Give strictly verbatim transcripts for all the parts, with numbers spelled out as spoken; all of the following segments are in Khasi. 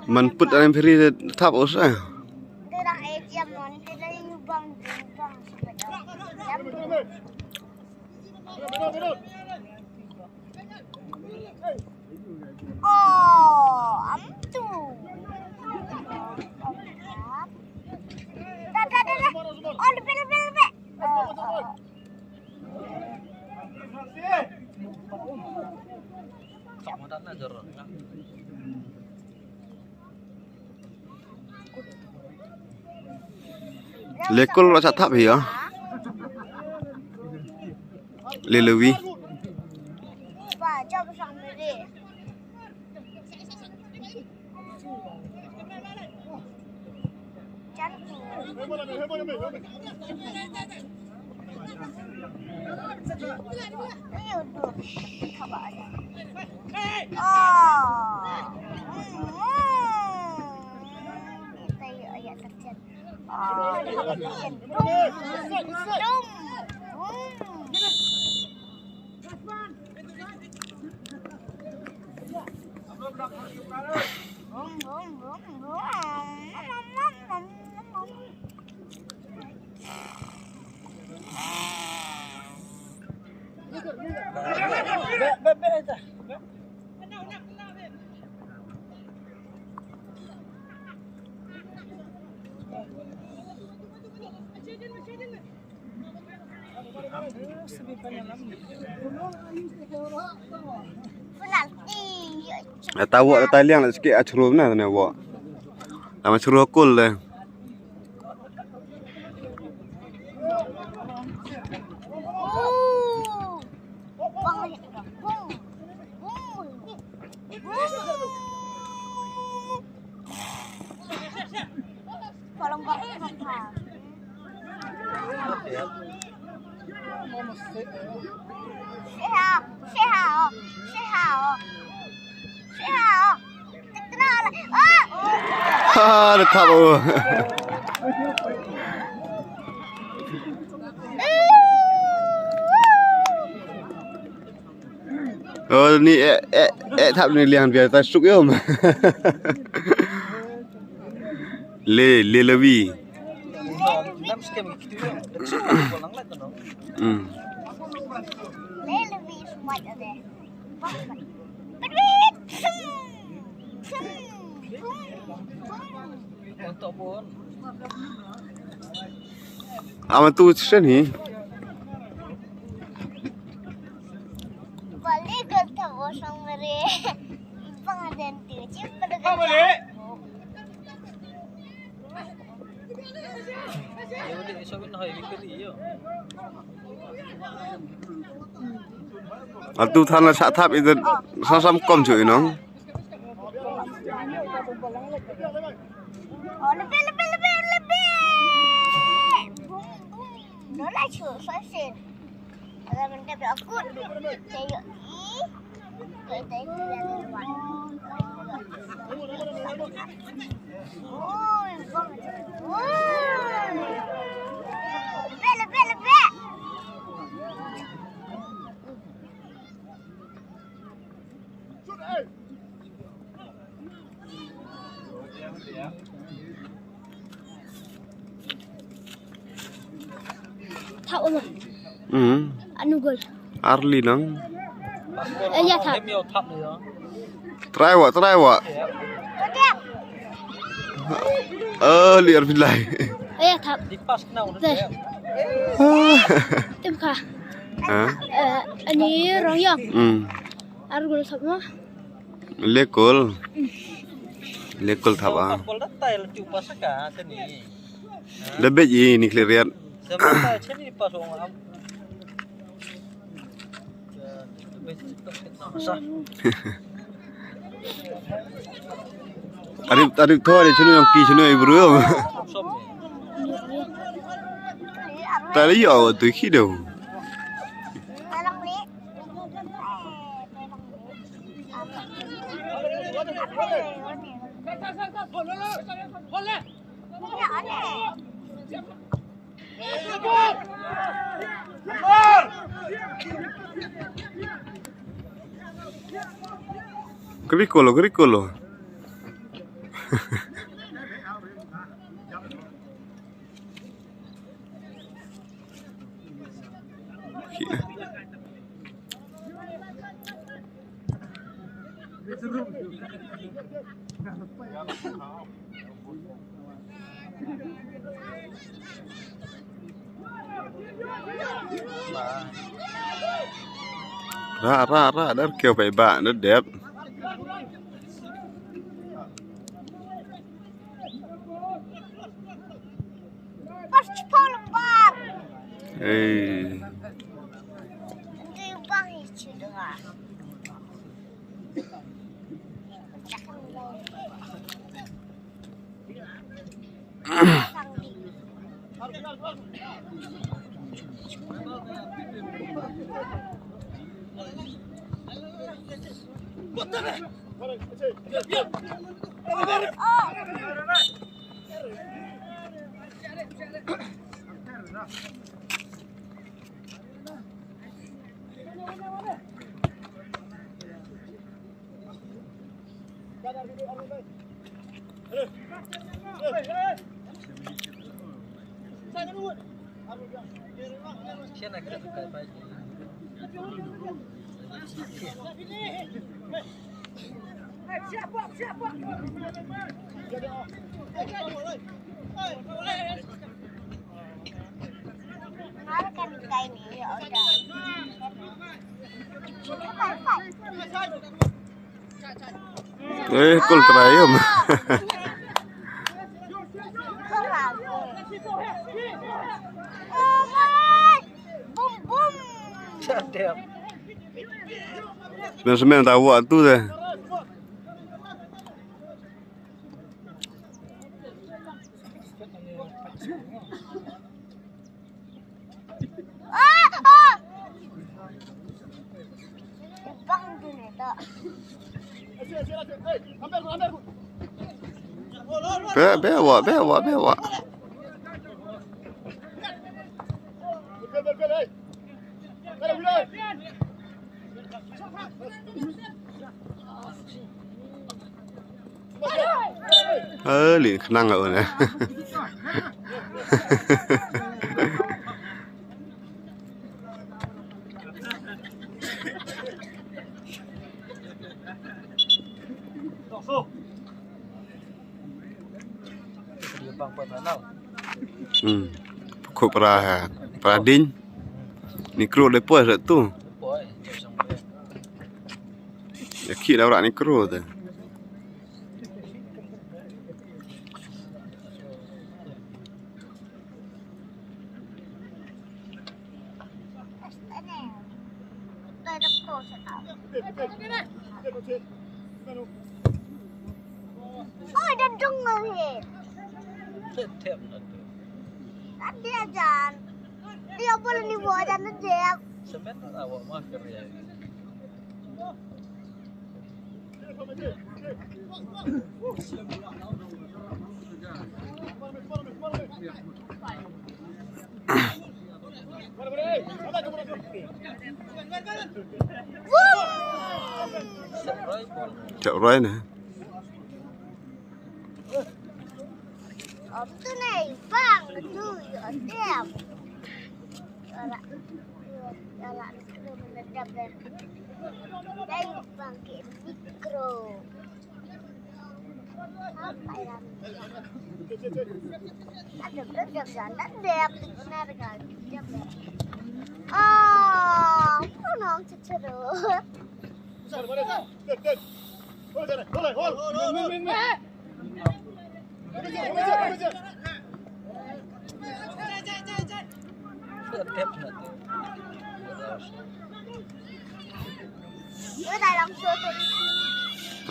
Man put alam peri thap os ah. Oh, am tu. Da, da, da, da. Oh, lebih, lebih, lebih. Oh, oh. Lekol la chat thap hi ya. Le lewi. Tawa ta liang sikit achrum na ne wa. Lama chrum kul le. Ha, the top. Oh, ni eh eh eh thap ni liang biar ta suk yom. Le le lewi. Hmm. Ama tu chen hi. Atu than la sah thap ida sam sam kom chu inong. Thap ulo. Hmm. Anu gol. Arli nang. Eh, ya thap. Trai wa, trai wa. Eh, liar bilai. Eh, thap. Deh. Tim ka. Ha? Eh, ani rong yong. Hmm. Ar gol thap mo. Lekol. Lekol thap ah. Lebet i ni kleriat. Arip, arip tho ni chunu yang ki chunu i bru. Tali yo tu ki do. Kri kolo, kri kolo. Ra, ra, ra, dar kiew pai ba, dar dep. Pas chipol bar. Hey. Di bang ichi dua. Eh, kol trai yom. Bum bum. Nah, semen tahu tu deh. Be, be, wa, be, wa, be, wa. Ơ, li khnang ơ ne. Hmm. Ko pra, pra ding. Ni kro de poi tu. Ya ki da rak ni kro de. Oh, dia dengar ni. Tadi aja. Dia boleh ni buat aja nanti. Sebentar awak makan ya. Chak roi na. Om tu nei bang tu yo dem. Ora ora ni kru menedap deh. Dai bang ke ni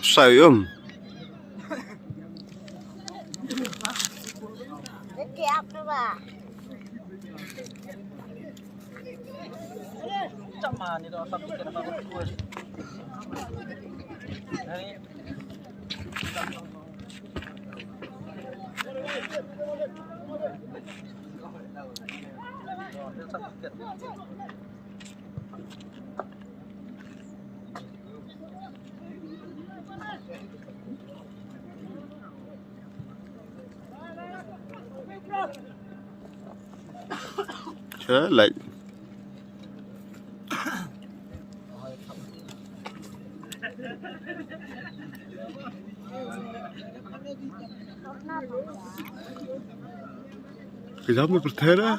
Sai um. Sha lait. Ka jam ka pyrthei da.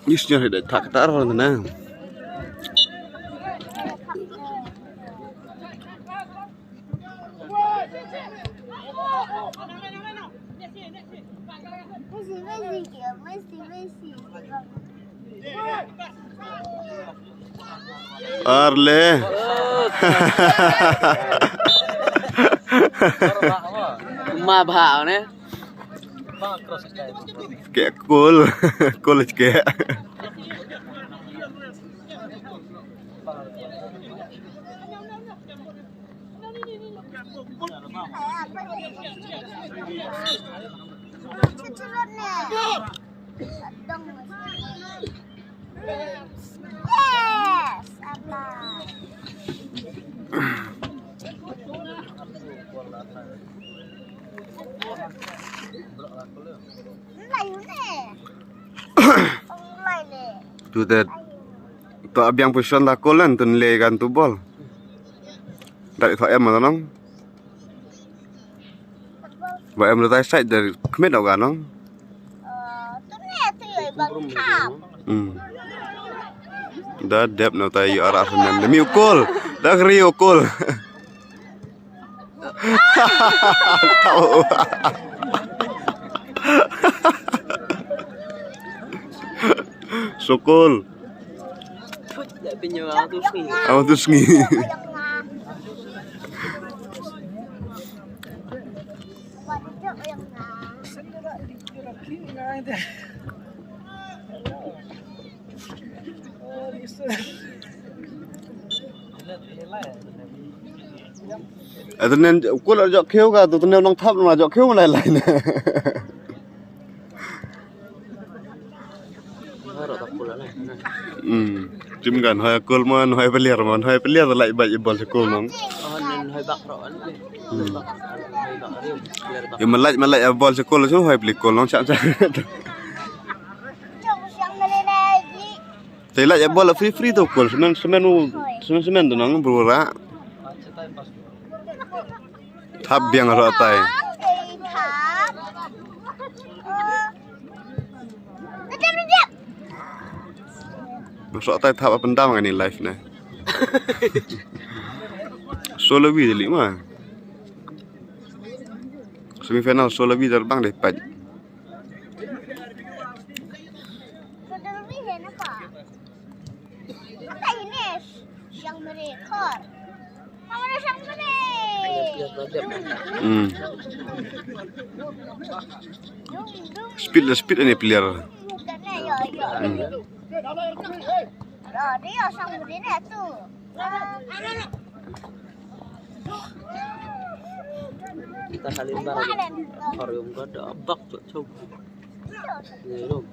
Is nya da thak tar wan na. Arle. Ma bha ne. Ke kul. Kul ke. Tu te to abiang puson la kolan tun le gan tu bol. Dari to em ma nong. Ba em da tai sait da khmet au ga nong. Hmm. Da dep na tai yu ara sanan. Da mi ukol. Da kri ukol. Tau. Sukul. Awa tu sngi. Atu nen ukul ar jok khiew ka, tu nen nong thap nong jok khiew lai lai ne. Hmm. Jim gan hoi kul mon, hoi peliar mon, hoi peliar lai bai bol kul nong. Hmm. Yu malai malai bol kul su hoi peli kul nong chap chap. Te lai bol free free tu kul semen semen u semen semen tu nong bru ra. Thap biang ro tai. Ro tai thap up and down ani life ne. Solo wi dili ma. Semi final solo wi dar bang deh paj. Hmm. Speed la speed ani player. Hmm. Kita salin bar. Koryum ko da bak tu chau. Ni rum.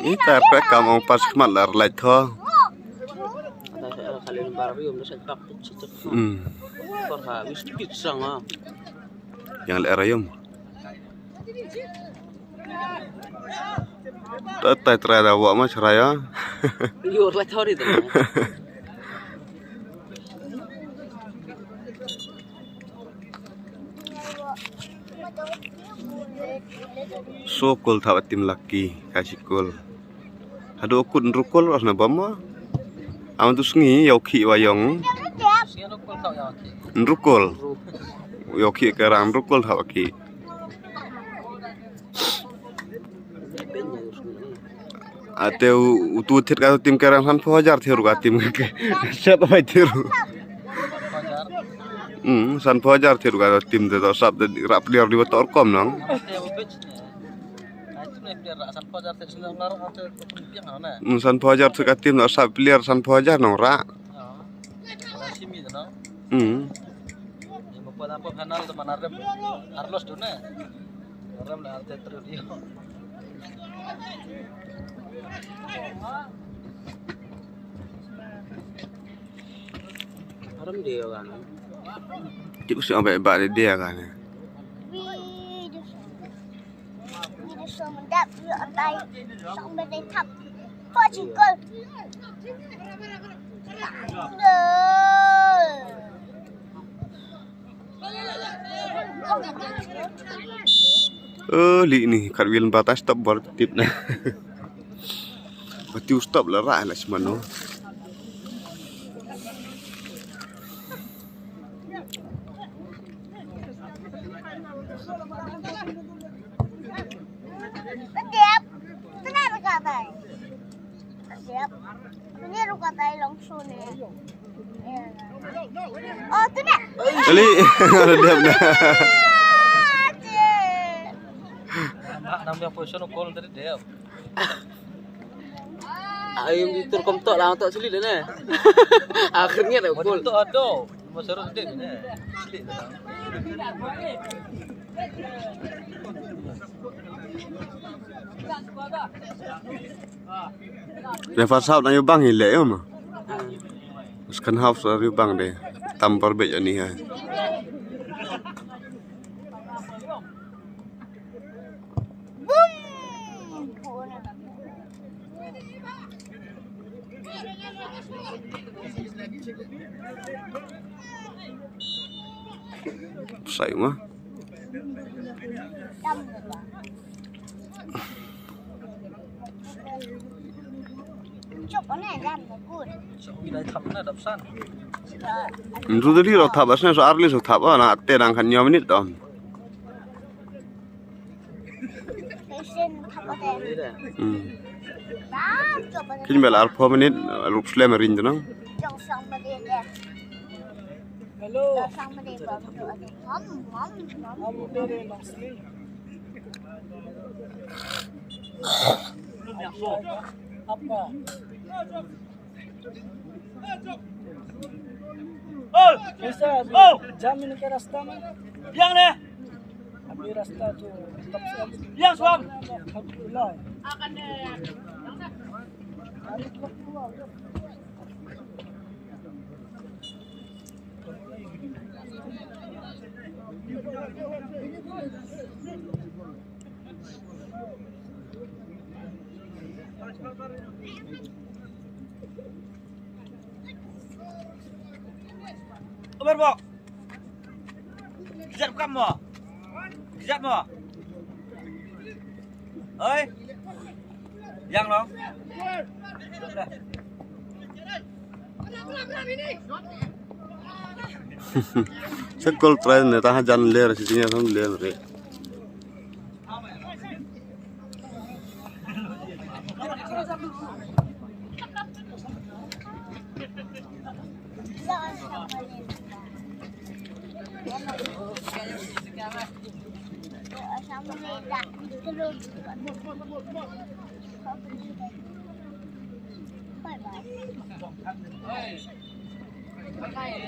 Ita pek kam ong pas khmat lar lait tho. Kita salin bar yum da sa bak tu chau. Hmm. Ko ha wis pit sang ah. Yang le rayum. Ta tai trai da wa ma chrai ya. Yo la chori da. So kol thap a tim Lucky, ka shi kol. Haduh kut hynriew kol ras na bam ma. Am tu sngi ïa u khih wa ïong. Hynriew kol. Ïa u khih ka rang hynriew kol thap a khih. Ate u, u tu thied ka tim ka rang sanphew hajar thied ruh ka tim ka. Set bai thied ruh. Hmm, sanphew hajar thied ruh ka tim te to sap te rap liar di wa tor kom nang. Hmm, sanphew hajar thied ka tim to sap liar sanphew hajar nang ra. Hmm. Aram dia kan. Tip si ambe ba dia kan. Eh, li ni kat wil ba ta stop bor tip na. Ba tiu stop la ra la semano. Kali. Dep na. Nam dia position kol tadi dep. Ayam itu kom tok lang tok sulit ne. Akhirnya dah kol. Tok ado. Nomor satu dep ne. Sulit. Refa sap na yu bang ile yo ma. Skan hap sa yu bang de. Tampar be jani ha. Sai ma. Ndu dali ro thap asne so arli so thap na te dang kan nyo minit dom. Hmm. Kin bel arphew minit rup slem rin tu nang. Hello. Kaisa abhi jam nahi kya rasta mein? Yang ne? Abhi rasta to tab se yang swam. Khula hai. Omer bok. Kijat kam mo. Kijat mo. Oi. Yang long. Sekol try ne ta hajan ler si jinya sam ler re.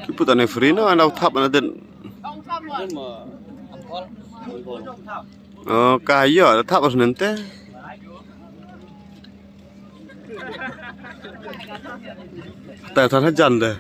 Ki puta ne free no, ana thap ana den. Oh, ka yo, thap as nente. Ta ta na jan de.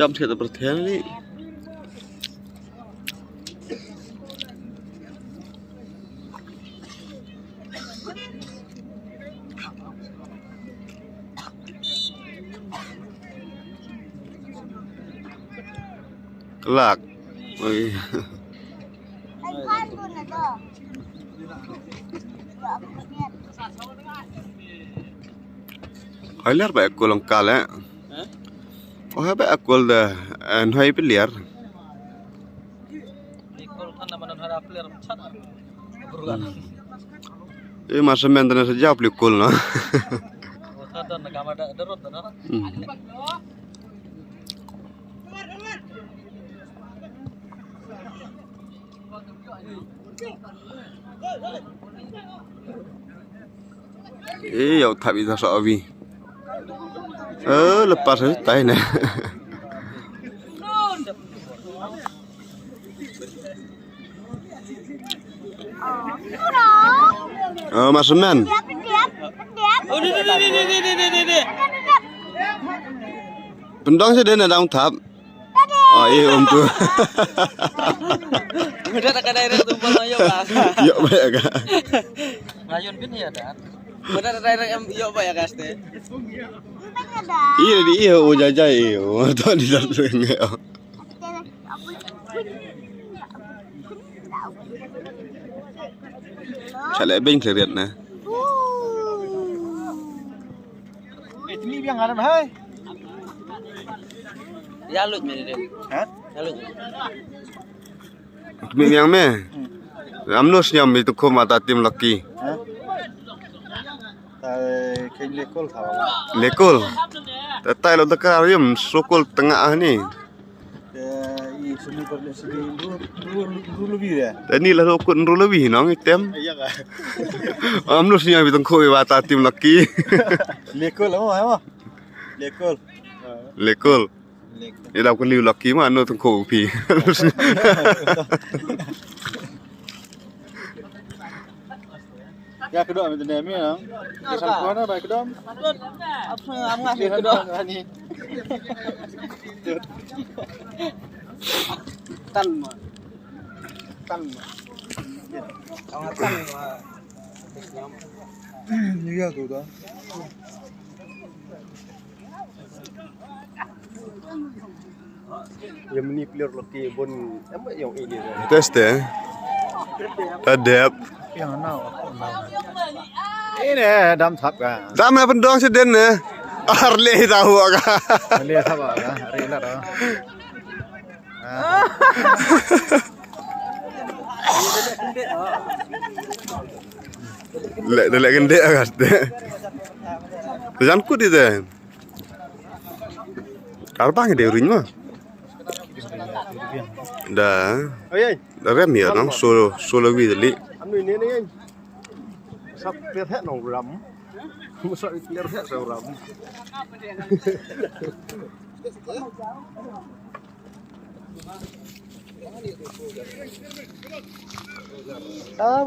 Jam thiah da pyrthiang li. Kelak. Oi. Hoi ler ba ekul ong kal eh. Hah? Oh ba ekul da, eh, hoi piliar. Likul kan nama nan hara player chat. Buruan. Eh, masa main tenis saja pelikul, no. Oh, satu nak kamar dah, dah rot dah, no? Hmm. Eh, ïa u thap ïa u soh wi. Eh, lepas eh, tai ne. Oh, mas men. Pendong sha dei na dang thap. Oh, eh, um tu. Udah tak ada air tumpah mayok lah. Yok baik ka. Mayun bin ya dah. Udah tak ada air em yok baik ka ste. Iya di iya, oh, jajai, oh, tu di dalam sungai, oh. Sa leh beiñ sa riat na. Eh, timi biang haram hai. Ya lut me de. Ha? Ya lut. Timi biang me. Am no sñiaw mi tu khum ata tim Lucky. Ha? Tai khein lekol thaw. Lekol. Ta tai lo ta kar yum sokol tengah ah ni. Te i sini per sini dua dua dua lebih ya. Te ni lah sokol dua lebih nong item. Iya ka. Am no sñiaw mi tu khum ata tim Lucky. Lekol oh ha. Lekol. Lekol. Ïa dau kylli u Lucky ma no tengkho u phi. Ïa kdom ïa tene mi nang. Ïa sam kwan ba kdom. Ap sang am ngas ïa kdom. Tan ma. Tan ma. Ang tan ma. Ïa tu da. Ïa mini player Lucky bun em ïong ini. Test eh. Adep. Yang nau. Ini dam thap ka. Dam na pendong siden ne. Arle tahu ka. Arle thap ka. Arle lah. Lek de lek gendek agas de. Tejan kut ite. Karbang de ring ma. Da. Oi oi. Da rem ya nong solo solo wi de li. Anu ini ni. Sap pet hek nong ram. Musa pet hek nong ram. Ah,